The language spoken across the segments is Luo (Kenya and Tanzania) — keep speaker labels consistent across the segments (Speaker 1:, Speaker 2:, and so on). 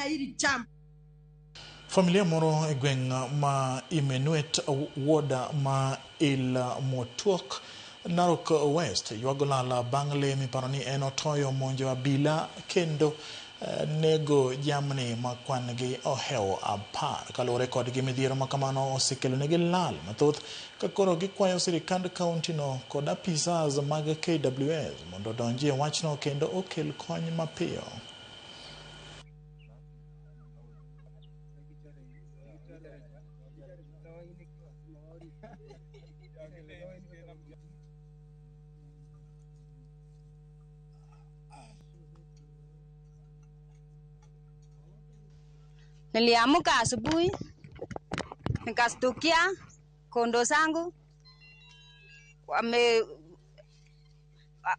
Speaker 1: Nyairi cham.
Speaker 2: Familia moro e gweng' ma Imenuet, ward ma Ilmotuok, Narok West ywago lala bang' le miparo ni en otoyo monjo abila kendo nego jamni ma kwan gi ohewo 10. Kaluwore kodgi, midhiero ma kamano osekelo negi lal mathoth ka koro gikwayo sirikand kaunti no kod apisas mag KWS mondo odonji e wachno kendo okel kony mapiyo.
Speaker 3: Niliamka asubuhi nikastukia kondoo zangu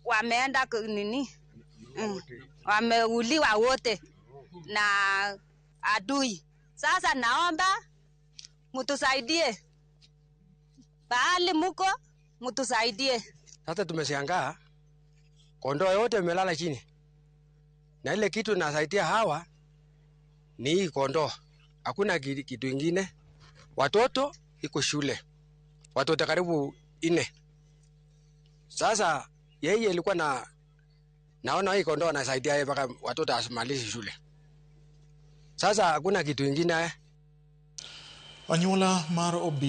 Speaker 3: wameenda nini, wameuliwa wote na adui. Sasa naomba mtusaidie, pahali muko mtusaidie.
Speaker 4: Sasa tumeshangaa kondoo yote imelala chini, na ile kitu nasaidia hawa ni hii kondoo, hakuna kitu ingine. Watoto iko shule, watoto karibu 4. Sasa yeye ilikuwa na naona hii kondoo anasaidia yeye mpaka watoto asimalize shule. Sasa hakuna kitu ingine.
Speaker 2: Anyuola mar Obi